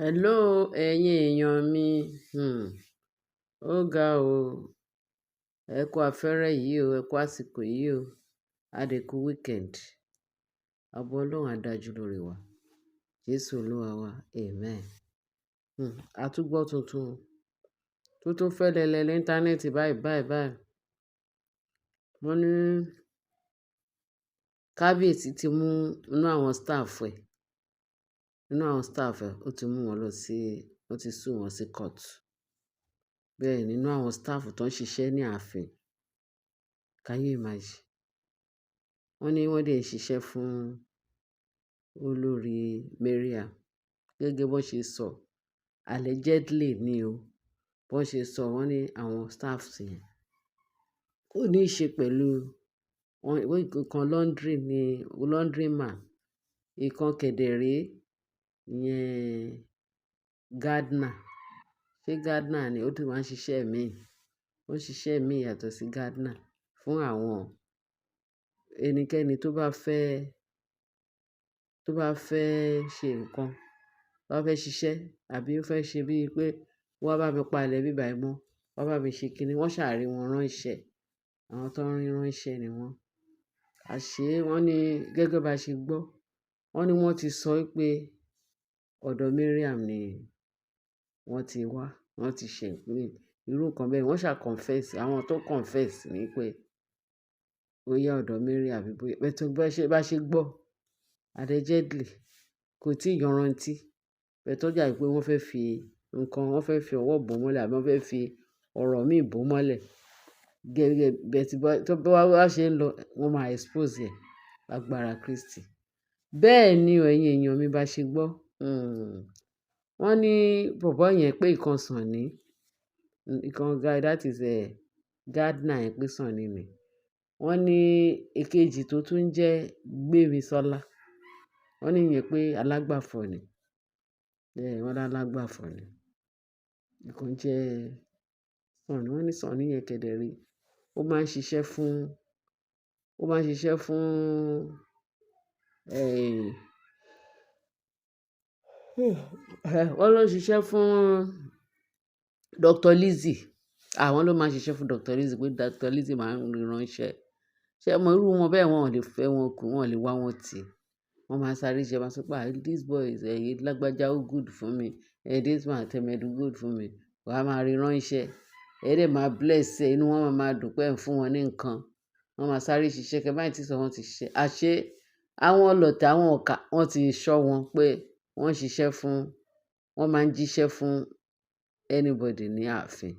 Hello ẹ̀yin èèyàn mi, ó ga o. Ẹ kú afẹ́rẹ́ yìí o, ẹ kú àsìkò yìí o. A dẹ̀ kú weekend. Ààbò Ọlọ́run á dájú lórí wa. Jésù Olúwa wa, amen. A tún gbọ́ tuntun. Tuntun fẹ́lẹ́lẹ́ ní íńtánẹ́ẹ̀tì báyìí báyìí báyìí. Wọ́n ní kábíyèsí ti mú inú àwọn staff ẹ̀, inú àwọn staff ẹ̀, ó ti mú wọn lọ sí, ó ti sue wọn sí court. Bẹ́ẹ̀ ni inú àwọn staff tó ń ṣiṣẹ́ ní ààfin. Can you imagine? Wọ́n ní wọ́n dẹ̀ ń ṣiṣẹ́ fún olórí Mariam. Gẹ́gẹ́ bó ṣe sọ, allegedly ni o. Bó ṣe sọ, wọ́n ní àwọn staff yẹn ó ní í ṣe pẹ̀lú wọ́n ìkan laundry ni, laundry man, ìkan kẹ̀dẹ̀rẹ́ ìyẹn gardener. Ṣé gardener ni? Ó tún máa ń ṣiṣẹ́ míì. Ó ń ṣiṣẹ́ míì yàtọ̀ sí gardener fún àwọn ẹnikẹ́ni tó bá fẹ́ ṣe nǹkan, tó bá fẹ́ ṣiṣẹ́ àbí ó fẹ́ ṣe bíi pé wá bá mi pa ilẹ̀ bíbà yìí mọ́, wá bá mi ṣe kíni, wọ́n ṣàrí wọn ránṣẹ́. Àwọn tó ń rí ránṣẹ́ ni wọ́n. Àṣé wọ́n ní gẹ́gẹ́ bá ṣe gbọ́, wọ́n ní wọ́n ti sọ pé ọ̀dọ̀ Mariam ni wọ́n ti wá, wọ́n ti ṣe irú nǹkan bẹ́ẹ̀. Wọ́n ṣà confess, àwọn tó confess ní pé bóyá ọ̀dọ̀ Mariam àbí bóyá, but bá ṣe gbọ́ allegedly kò tí ì yanrantí. But ó jà pé wọ́n fẹ́ fi nǹkan, wọ́n fẹ́ fi ọwọ́ bò mọ́lẹ̀ àbí wọ́n fẹ́ fi ọ̀rọ̀ míì bò mọ́lẹ̀. Gẹ́gẹ́ but tó bá wá ṣe ń lọ, wọ́n máa expose ẹ̀ lágbára Kristi. Bẹ́ẹ̀ ni o, ẹ̀yin èèyàn mi, bá ṣe gbọ́. Wọ́n ní bọ̀bọ́ yẹn pé ìkan Sunny, ìkan guy, that is a gardener yẹn, pé Sunny ni. Wọ́n ní èkejì tó tún jẹ́ Gbémisọ́lá. Wọ́n ní ìyẹn pé alágbàfọ̀ ni. Bẹ́ẹ̀ wọ́n ní alágbàfọ̀ ni. Ìkan jẹ́ Sunny. Wọ́n ní Sunny yẹn kẹ̀dẹ̀ rí. Ó máa ń ṣiṣẹ́ fún, wọ́n ló ń ṣiṣẹ́ fún Dr. Lizzie. Àwọn ló máa ń ṣiṣẹ́ fún Dr. Lizzie, pé Dr. Lizzie máa ń ránṣẹ́. Ṣé ẹ mọ irú wọn bẹ́ẹ̀, wọ́n ò lè fẹ́ wọn kú, wọ́n ò lè wá wọn tì. Wọ́n máa sáré ṣe, máa sọ pé, "Ah, this boy is, lágbájá, ó good fún mi. This man tẹ̀mẹ́dù good fún mi." Wà á máa rí ránṣẹ́. Ẹ dẹ̀ máa bless ẹ, inú wọn máa dùn pé ẹ̀ ń fún wọn ní nǹkan. Wọ́n máa sáré ṣiṣẹ́, kí ẹ má tí sọ wọ́n ti ṣiṣẹ́. Àṣé àwọn ọlọ̀tẹ̀, àwọn ọ̀kà, wọ́n ti ṣọ́ wọn pé wọ́n ń ṣiṣẹ́ fún, wọ́n máa ń jíṣẹ́ fún anybody ní ààfin.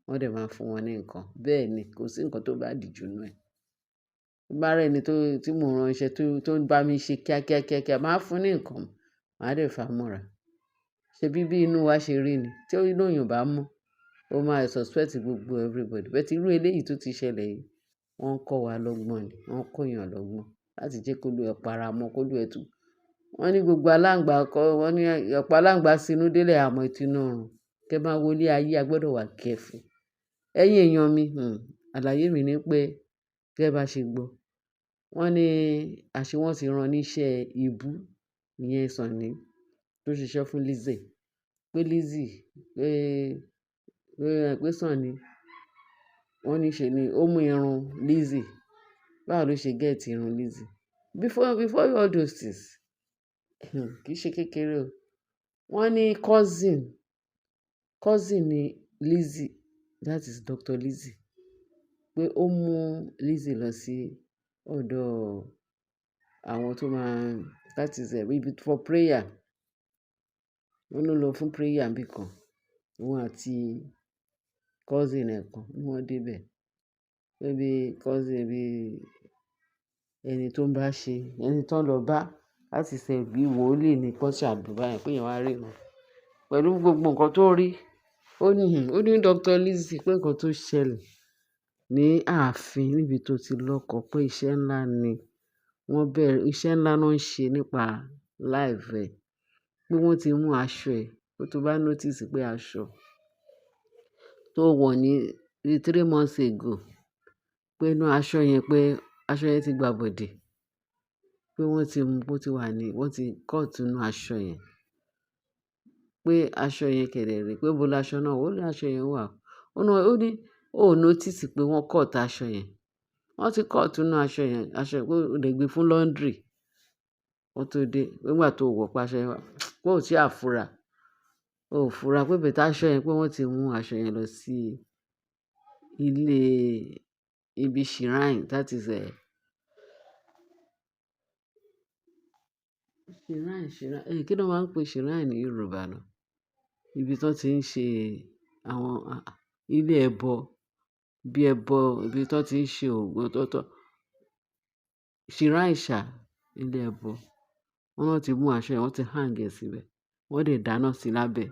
Wọ́n dẹ̀ máa ń fún wọn ní nǹkan. Bẹ́ẹ̀ ni, kò sí nǹkan tó bá dì jù nínú ẹ̀. Bí bá rẹ́ ẹni tó, tí mò ń ránṣẹ́ tó ń bá mi ṣe kíákíá kíákíá, màá fún ní nǹkan, màá dẹ̀ fà mọ́ra. Ṣé bí bí inú wa ṣe rí ni? Tí inú èèyàn bá mọ́, ó máa suspect gbogbo everybody. But irú eléyìí tó ti ṣẹlẹ̀ yìí, wọ́n ń kọ́ wa lọ́gbọ́n ni. Wọ́n ń kọ́ èèyàn lọ́gbọ́n láti jẹ́ kó lu ẹ para mọ́, kó lu ẹ tú. Wọ́n ní gbogbo aláǹgbá kọ́, wọ́n ní ọ̀pọ̀ aláǹgbá sínú délé àmọ́ ìtinú ọ̀run. Kẹ́ máa wo ilé ayé, a gbọdọ̀ wà careful. Ẹ̀yin èèyàn mi, àlàyé mi ní pé gẹ́gẹ́ bá ṣe gbọ́, wọ́n ní àṣé wọ́n ti rán ní iṣẹ́ ìbú, ìyẹn Sunny tó ń ṣiṣẹ́ fún Lizzie. Pé Lizzie, pé Sunny, wọ́n ní ṣe ni ó mú irun Lizzie. Báwo ló ṣe get irun Lizzie? Before all those things, kì í ṣe kékeré o. Wọ́n ní cousin ni Lizzie, that is Dr. Lizzie, pé ó mú Lizzie lọ sí ọ̀dọ̀ àwọn tó máa, that is maybe for prayer. Wọ́n ló lọ fún prayer níbí kan. Òun àti cousin ẹ̀ kan ní wọ́n dé bẹ̀. Pé bí cousin, bí ẹni tó ń bá ṣe, ẹni tó ń lọ bá láti ṣe bí wòlíì ní kó ṣàdúrà yẹn pé èèyàn wá ríran. Pẹ̀lú gbogbo nǹkan tó rí, ó ní Dr. Lizzie pé nǹkan tó ṣẹlẹ̀ ní ààfin níbi tó ti lọ́kọ, pé iṣẹ́ ńlá ni wọ́n bẹ̀rẹ̀, iṣẹ́ ńlá náà ń ṣe nípa life ẹ̀. Pé wọ́n ti mú aṣọ ẹ̀, pé tó bá notice pé aṣọ tó wọ̀ ní bí 3 months ago, pé inú aṣọ yẹn, pé aṣọ yẹn ti gba bọ̀dẹ̀, pé wọ́n ti mú, ó ti wà ní, wọ́n ti cut inú aṣọ yẹn. Pé aṣọ yẹn kẹ̀dẹ̀ rè, pé ibo l'aṣọ náà wà. Ó ní aṣọ yẹn wà. Ó ní, ó ní ó notice pé wọ́n cut aṣọ yẹn. Wọ́n ti cut nínú aṣọ yẹn, aṣọ yẹn pé ó dẹ̀ gbé fún laundry. Kó tó dé, nígbà tó wọ̀ pé aṣọ yẹn wà, pé ó tí a fura. Ó fura pé but aṣọ yẹn pé wọ́n ti mú aṣọ yẹn lọ sí ilé ibi shrine, that is shrine, shrine. Kí ni wọ́n máa ń pè shrine ní Yorùbá náà? Ibi tí wọ́n ti ń ṣe àwọn ilé ẹbọ, bí ẹbọ, ibi tí wọ́n ti ń ṣe ògùn tó tọ́. Shrine ṣà, ilé ẹbọ. Wọ́n náà ti mú aṣọ yẹn, wọ́n ti hang ẹ̀ síbẹ̀. Wọ́n dẹ̀ dáná sí lábẹ́.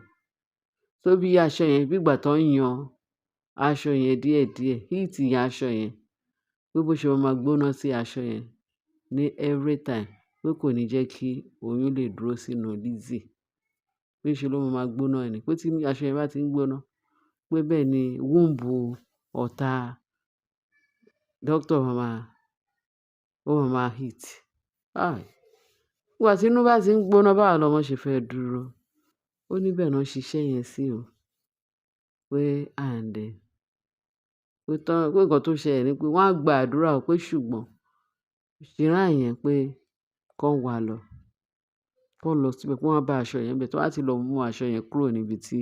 So bí aṣọ yẹn, bí ìgbà tó ń yan aṣọ yẹn díẹ̀díẹ̀, heat aṣọ yẹn, pé bó ṣe máa gbóná sí aṣọ yẹn ní every time, pé kò ní jẹ́ kí oyún lè dúró sínú Lizzy. Pé ṣe ló máa gbóná ni. Pé tí aṣọ yẹn bá ti ń gbóná, pé bẹ́ẹ̀ ni womb ọ̀tá doctor máa ma, ó máa ma heat. Ah! Nígbà tí inú bá ti ń gbóná, báwo lọmọ ṣe fẹ́ dúró? Ó ní bẹ́ẹ̀ náà ṣiṣẹ́ yẹn sí o. Pé and pé tán, pé nǹkan tó ṣẹlẹ̀ ni pé wọ́n á gba àdúrà o, pé ṣùgbọ́n shrine yẹn pé kó wá lọ. Kó lọ síbẹ̀, pé wọ́n á bá aṣọ yẹn bẹ̀. Tí wọ́n bá ti lọ mú aṣọ yẹn kúrò níbi tí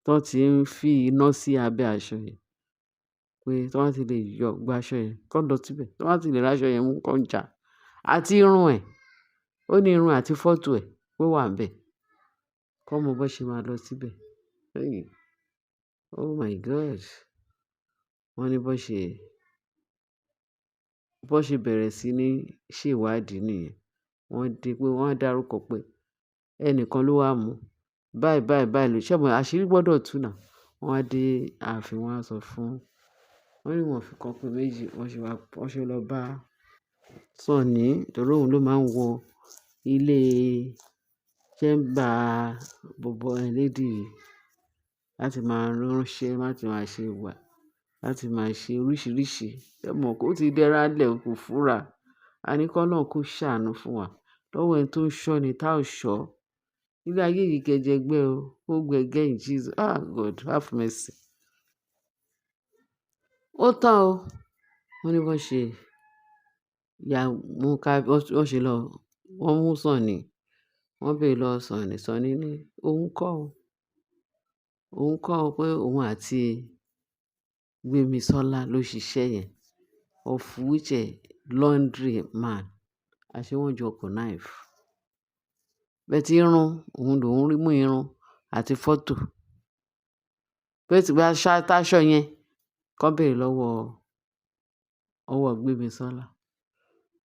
wọ́n ti ń fi iná sí abẹ́ aṣọ yẹn. Pé tí wọ́n bá ti lè yọ gba aṣọ yẹn, kó lọ síbẹ̀. Tí wọ́n bá ti lè rí aṣọ yẹn mú, kó jà. Àti irun ẹ̀. Ó ní irun àti fọ́tò ẹ̀ pé ó wà níbẹ̀. Kó mọ bó ṣe máa lọ síbẹ̀. Hey! Oh my God! Wọ́n ní bó ṣe bẹ̀rẹ̀ sí ní ṣe ìwádìí nìyẹn. Wọ́n dé pé wọ́n dárúkọ pé ẹnìkan ló wá mú. Báyìí, báyìí, báyìí ló ṣe mọ̀, àṣírí gbọ́dọ̀ tú now. Wọ́n á dé ààfin, wọ́n á sọ fún, wọ́n ní wọ́n fi kan pé méjì, wọ́n ṣe wá, wọ́n ṣe lọ bá Sunny torí òun ló máa ń wọ ilé chamber bọ̀bọ́ lady yìí láti máa ránṣẹ́, láti máa ṣe wà, láti máa ṣe oríṣìíríṣìí. Ẹ mọ̀ kó ti dẹ́ra lẹ̀ kò fura. A ní kí Ọlọ́run kó ṣàánú fún wa. Lọ́wọ́ ẹni tó ń ṣọ́ ni tá ò ṣọ́. Ilé ayé yìí kẹjẹgbẹ́ o. Ó gbẹgẹ́ in Jesus. Ah God, have mercy. Ó tán o. Wọ́n ní bó ṣe ya mú ká, wọ́n ṣe lọ, wọ́n mú Sunny. Wọ́n béèrè lọ Sunny. Sunny ní òun kọ́ o. Òun kọ́ o pé òun àti Gbémisọ́lá ló ṣiṣẹ́ yẹn. Of which laundry man. Àṣé wọ́n jọ connive. But irun, òun lòún rí mú irun àti fọ́tò. Pé tí bá táṣọ yẹn, kó béèrè lọ́wọ́, ọwọ́ Gbémisọ́lá.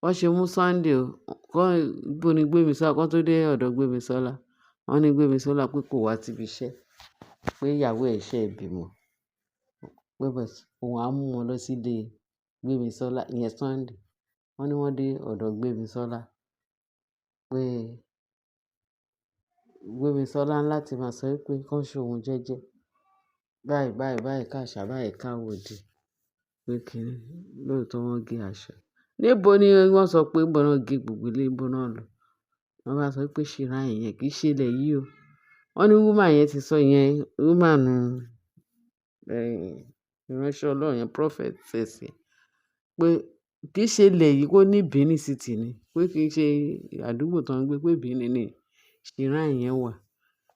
Wọ́n ṣe mú Sunday o. Kọ́, ibo ni Gbémisọ́lá, kó tó dé ọ̀dọ̀ Gbémisọ́lá. Wọ́n ní Gbémisọ́lá pé kò wá síbi iṣẹ́. Pé ìyàwó ẹ̀ ṣẹ̀ bímọ. Pé but òun á mú wọn lọ sí ilé Gbémisọ́lá, ìyẹn Sunday. Wọ́n ní wọ́n dé ọ̀dọ̀ Gbémisọ́lá. Pé Gbémisọ́lá ń láti máa sọ wípé kó ṣe òun jẹ́jẹ́. Báyìí, báyìí, báyìí káṣá, báyìí káwòdì. Pé kíni, lóòótọ́ wọ́n gé aṣọ. Níbo ni wọ́n sọ pé níbo náà gé gbogbo ilé, níbo náà lọ. Wọ́n bá sọ pé shrine yẹn kì í ṣe ilẹ̀ yìí o. Wọ́n ní woman yẹn ti sọ yẹn, woman, ìránṣẹ́ Ọlọ́run yẹn, prophetess yẹn, pé kì í ṣe ilẹ̀ yìí, kó ní Benin City ni. Pé kì í ṣe àdúgbò tó ń gbé, pé Benin ni shrine yẹn wà.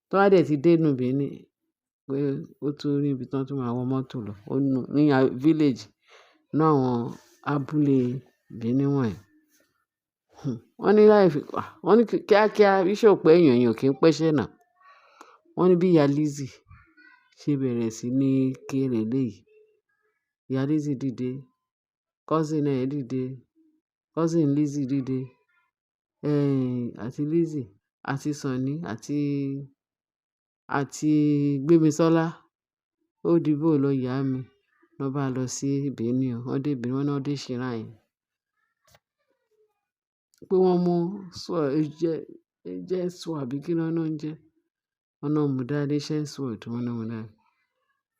Tó bá dẹ̀ ti dé inú Benin, pé ó tún rí ibi tí wọ́n tún máa wọ mọ́tò lọ. Ó nu ní village, ní àwọn abúlé Benin wọ̀nyí. Wọ́n ní láì fi, wọ́n ní kíákíá, iṣẹ́ ò pé èèyàn, èèyàn kì í pẹ́ṣẹ́ náà. Wọ́n ní bí ìyá Lizzy ṣe bẹ̀rẹ̀ sí ní ké leléyìí. Ìyá Lizzy dìde, cousin ẹ̀ dìde, cousin Lizzy dìde, àti Lizzy, àti Sunny, àti Gbémisọ́lá. Ó di bó lọ ìyá mi. Lọ bá lọ sí Benin o. Wọ́n dé Benin, wọ́n náà dé shrine. Pé wọ́n mú jẹ́ àbí kí ló ń jẹ́. Wọ́n náà mú dání sword, wọ́n náà mú dání.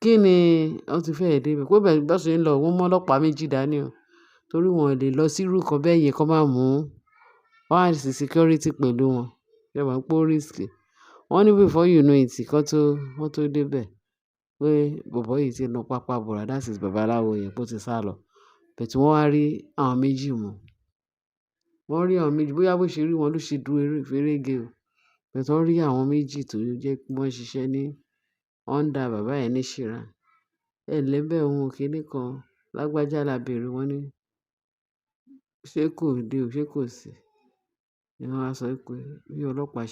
Kí ni wọ́n ti fẹ́ dé ibẹ̀? Pé bẹ́ẹ̀ bá ṣe ń lọ, wọ́n mú ọlọ́pàá méjì dání o. Torí wọn ò lè lọ sí irú nǹkan bẹ́ẹ̀ yẹn kó má mú wọ́n á sì security pẹ̀lú wọn. Ṣé ẹ mọ̀ pé ó risk? Wọ́n ní before you know it, kí wọ́n tó dé bẹ̀ pé bọ̀bọ́ yìí ti na pápá bora, that is babaláwo yẹn, pé ó ti sálọ. But wọ́n wá rí àwọn méjì mú. Wọ́n rí àwọn méjì, bóyá bó ṣe rí wọn ló ṣe dúró ferege o. But wọ́n rí àwọn méjì tó jẹ́ pé wọ́n ṣiṣẹ́ ní under bàbá yẹn ní Ṣìrà. Ẹ ǹlẹ́ bẹ́ẹ̀ òun kíní kan lágbájá la béèrè. Wọ́n ní ṣé kò dé o, ṣé kò sí? Ni wọ́n á sọ pé bí ọlọ́pàá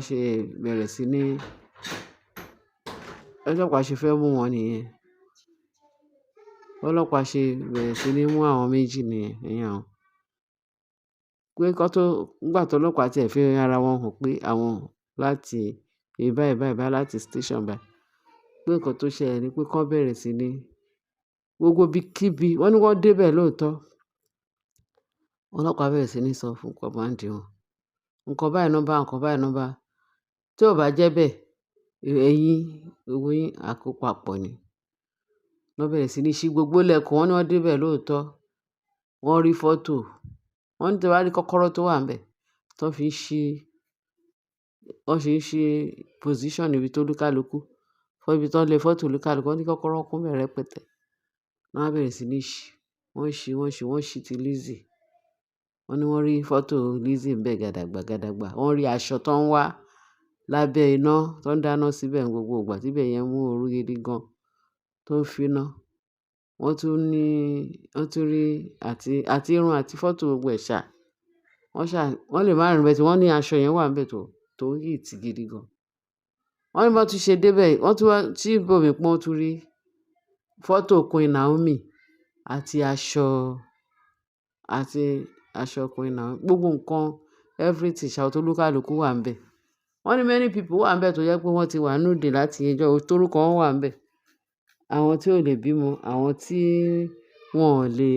ṣe bẹ̀rẹ̀ sí ní, bí ọlọ́pàá ṣe fẹ́ mú wọn nìyẹn. Bí ọlọ́pàá ṣe bẹ̀rẹ̀ sí ní mú àwọn méjì nìyẹn, ìyẹn àwọn. Pé kó tó, nígbà tí ọlọ́pàá tí ẹ fi ara wọn hàn pé àwọn láti ibi báyìí báyìí báyìí láti station báyìí. Pé nǹkan tó ṣẹlẹ̀ ni pé kó bẹ̀rẹ̀ sí ní gbogbo bí kí bí, wọ́n ní wọ́n dé bẹ̀ lóòótọ́. Ọlọ́pàá bẹ̀rẹ̀ sí ní sọ fún command wọn. Nǹkan báyìí ná bá, nǹkan báyìí ná bá. Tí ò bá jẹ́ bẹ́ẹ̀, ẹ̀yin, gbogbo yín a kó papọ̀ ni. Wọ́n bẹ̀rẹ̀ sí ní ṣí gbogbo ilẹ̀kùn, wọ́n ní wọ́n dé bẹ̀ lóòótọ́. Wọ́n rí fọ́tò. Wọ́n ní tí wọ́n bá rí kọ́kọ́rọ́ tó wà níbẹ̀, tó fi ń ṣí, wọ́n ṣe ń ṣí position níbi tó olúkálukú. Fún ibi tó ń lẹ fọ́tò olúkálukú, wọ́n ní kọ́kọ́rọ́ kún bẹ̀ rẹpẹtẹ. Wọ́n á bẹ̀rẹ̀ sí ní ṣí, wọ́n ṣí, wọ́n ṣí, wọ́n ṣí ti Lizzy. Wọ́n ní wọ́n rí fọ́tò Lizzy ńbẹ̀ gàdàgbà gàdàgbà. Wọ́n rí aṣọ tó ń wá lábẹ́ iná tó ń dáná síbẹ̀ ní gbogbo ìgbà tí ibẹ̀ yẹn mú ooru gidi gan tó ń finá. Wọ́n tún ní, wọ́n tún rí àti irun àti fọ́tò gbogbo ẹ̀ ṣà. Wọ́n ṣà, wọ́n lè má rí but wọ́n ní aṣọ yẹn wà níbẹ̀ tó heat gidi gan. Wọ́n ní bí wọ́n tún ṣe dé bẹ̀, wọ́n tún wá tí ibòmí pọ́n wọ́n tún rí fọ́tò Queen Naomi àti aṣọ Queen Naomi. Gbogbo nǹkan everything ṣà tó olúkálukú wà níbẹ̀. Wọ́n ní many people wà níbẹ̀ tó jẹ́ pé wọ́n ti wà nínú ìdè láti ọjọ́ torúkọ wọn wà níbẹ̀. Àwọn tí ò lè bímọ, àwọn tí wọ́n ò lè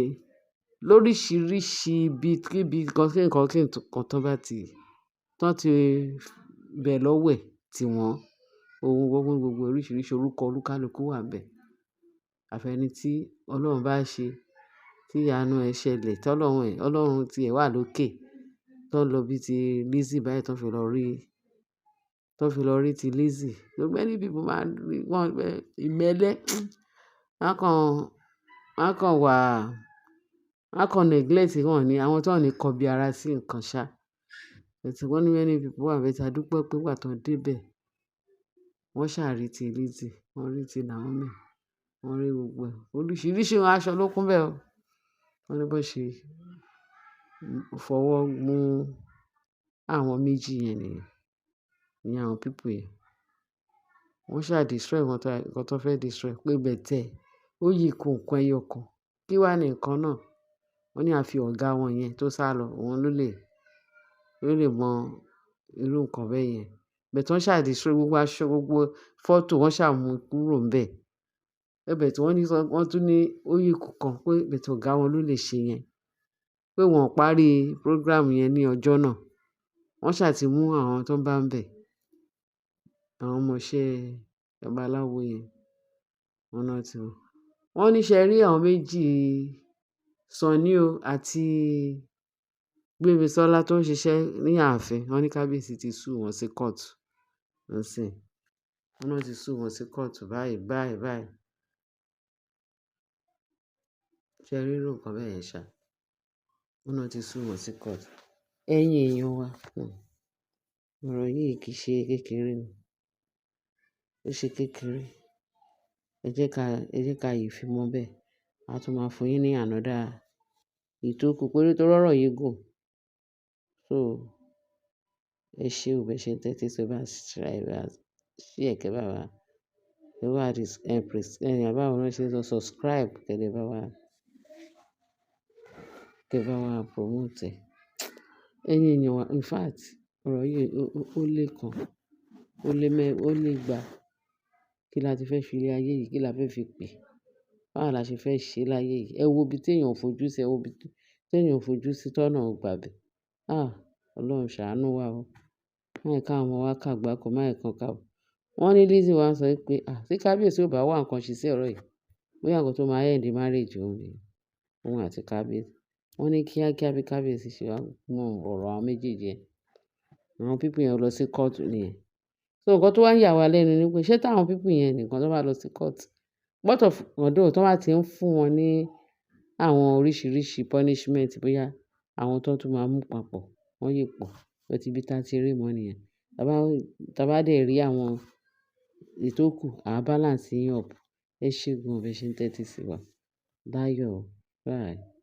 lóríṣiríṣi ibi kíbi nǹkan kí nǹkan kí nǹkan tó bá ti, tó ti bẹ̀ lọ́wẹ̀ tí wọ́n, ohun gbogbo gbogbo oríṣiríṣi orúkọ olúkálukú wà níbẹ̀. Àfẹ́ ẹni tí Ọlọ́run bá ṣe, tí ìyanu ẹ ṣẹlẹ̀, tí Ọlọ́run ẹ̀, Ọlọ́run tí ẹ wà lókè, tó lọ bí ti Lizzy báyìí tó fi lọ rí ti Lizzy. So many people máa ń rí wọ́n ìmẹ́lẹ́, wọ́n kàn wà, wọ́n kàn neglect wọ́n ní àwọn tó ní kọbi ara sí nǹkan ṣá. But wọ́n ní many people wà níbẹ̀ tí a dúpẹ́ pé ìgbà tó dé bẹ̀, wọ́n ṣà rí ti Lizzy, wọ́n rí ti Naomi, wọ́n rí gbogbo ẹ̀. Oríṣiríṣi aṣọ ló kún bẹ́ẹ̀ o. Wọ́n ní bó ṣe fọwọ́ mú àwọn méjì yẹn nìyẹn, ní àwọn people yẹn. Wọ́n ṣà destroy nǹkan tó fẹ́ destroy pé but ó yí kù nǹkan ẹyọ kan. Kí wá ní nǹkan náà? Wọ́n ní àfi ọ̀gá wọn yẹn tó sálọ, òun ló lè mọ irú nǹkan bẹ́ẹ̀ yẹn. But wọ́n ṣà destroy gbogbo aṣọ, gbogbo fọ́tò wọ́n ṣà mú kúrò níbẹ̀. But wọ́n ní wọ́n tún ní ó yí kù kan pé but ọ̀gá wọn ló lè ṣe yẹn. Pé wọ́n ò parí program yẹn ní ọjọ́ náà. Wọ́n ṣà ti mú àwọn tó ń bá ń bẹ̀, àwọn ọmọọṣẹ́ babaláwo yẹn, wọ́n náà ti mú. Wọ́n ní ṣé ẹ rí àwọn méjì Sunny o àti Gbémisọ́lá tó ń ṣiṣẹ́ ní ààfin. Wọ́n ní kábíyèsí ti sue wọn sí court nísìnyí. Wọ́n náà ti sue wọn sí court báyìí báyìí báyìí. Ṣé ẹ rí irú nǹkan bẹ́ẹ̀ yẹn ṣá? Wọ́n náà ti sue wọn sí court. Ẹ̀yin èèyàn wa, ọ̀rọ̀ yìí kì í ṣe kékeré o. Ó ṣe kékeré. Ẹ jẹ́ ká yìí fi mọ́ bẹ́ẹ̀. A tún máa fún yín ní another ìtókù pé torí ọ̀rọ̀ yìí gùn. So ẹ ṣé o, bẹ ṣe ń tẹ́tí sí bá subscribe, share kẹ́ bá wa, kẹ́ bá wa press, báwo ni wọ́n ṣe ń sọ subscribe kẹ́ lè bá wa, kẹ́ bá wa promote ẹ̀. Ẹ̀yin èèyàn wa, in fact, ọ̀rọ̀ yìí ó lé kan, ó lé mẹ́, ó lé igba. Kí la ti fẹ́ fi ilé ayé yìí, kí la fẹ́ fi pè? Báwo la ṣe fẹ́ ṣe láyé yìí? Ẹ wo ibi tí èèyàn ò fojú sí, ẹ wo ibi tí èèyàn ò fojú sí tọ́nà ò gbà bẹ̀. Ah! Ọlọ́run ṣàánú wa o. Má jẹ́ káwọn ọmọ wa kàgbákò, má jẹ́ kí wọ́n ká. Wọ́n ní Lizzy wá ń sọ wípé, ah, tí kábíyèsí ò bá wá nǹkan ṣe sí ọ̀rọ̀ yìí, bóyá nǹkan tó máa end marriage òun ni, òun àti kábíyèsí. Wọ́n ní kíákíá bí kábíyèsí ṣe wá mọ ọ̀rọ̀ àwọn méjèèjì yẹn. Àwọn people yẹn lọ sí court nìyẹn. So nǹkan tó wá ń yà wá lẹ́nu ni pé ṣé táwọn people yẹn nìkan tó bá lọ sí court, what of although tó bá ti ń fún wọn ní àwọn oríṣiríṣi punishment, bóyá àwọn tó tún máa mú papọ̀, wọ́n yè pọ̀. But ibi tá tí rí mọ́ nìyẹn. Tá bá dẹ̀ rí àwọn ìtókù, à balance yín up. Ẹ ṣé gan bí ẹ ṣe ń tẹ́tí sí wa. Láyọ̀ o. Bye.